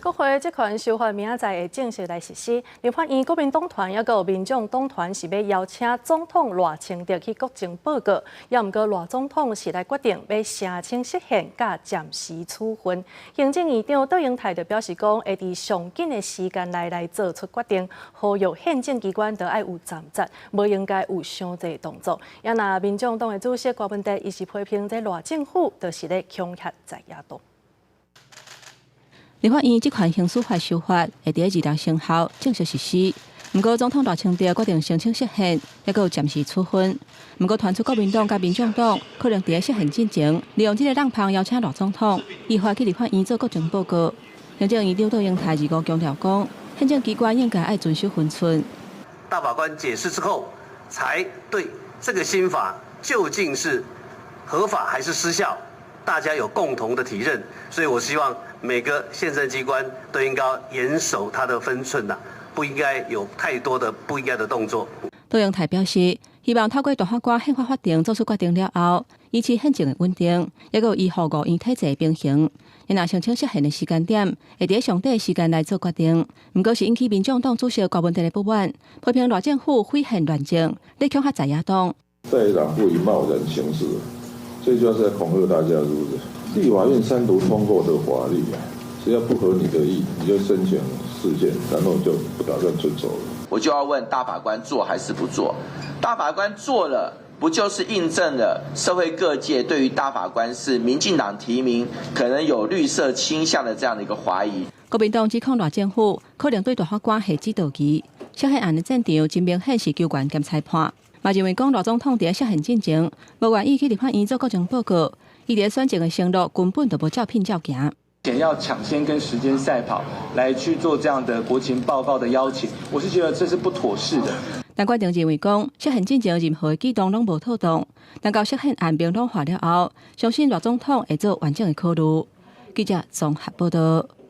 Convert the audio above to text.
國會職權修法明仔載會正式來實施。立法院國民黨團抑閣有民眾黨團是欲邀請總統賴清德去國情報告，也毋過賴總統是來決定欲聲請釋憲佮暫時處分。行政院長卓榮泰就表示講，會佇上緊的時間內來做出決定，呼籲憲政機關著愛有站節，無應該有傷濟動作。也若民眾黨的主席柯文哲，伊是批評這賴政府就是咧恐嚇在野黨。立法院職權行使法修法會佇二六生效正式實施，毋過總統賴清德決定聲請釋憲，抑閣有暫時處分。毋過傳出國民黨佮民眾黨可能佇釋憲進前，利用這个空縫邀請賴總統依法去立法院做國情報告。行政院長卓榮泰25強調講，憲政機關應該愛遵守分寸。大法官解釋之後，才對這個新法究竟是合法還是失效，大家有共同的體認。所以我希望每個憲政機關都應該嚴守它的分寸吶，不應該有太多的不應該的動作。卓榮泰表示，希望透過大法官憲法法庭做出決定了後，維持憲政的穩定，抑閣有維護五院體制的平衡。伊若聲請釋憲的時間點，會佇上短的時間內做決定。毋過是引起民眾黨主席柯文哲的不滿，批評賴政府毀憲亂政，咧恐嚇在野黨。在野黨不宜貿然行事，這句話是在恐嚇大家，是不是？立法院三讀通過的法律，只要不合你的意，你就申請釋憲，然後就不打算遵守了。我就要問大法官做還是不做？大法官做了，不就是印證了社會各界對於大法官是民進黨提名，可能有綠色傾向的這樣的一個懷疑？國民黨指控賴政府可能對大法官下指導棋，釋憲案的戰場真明顯是球員兼裁判，嘛認為講賴總統佇釋憲進前，無願意去立法院做國情報告，伊佇選戰的承諾根本就無照片照行。要搶先跟時間賽跑，來去做這樣的國情報告的邀請，我是覺得這是不妥適的。陳冠廷認為講，釋憲進前任何舉動攏無妥當，但到釋憲案明朗化了後，相信賴總統會做完整的考慮。記者綜合報道。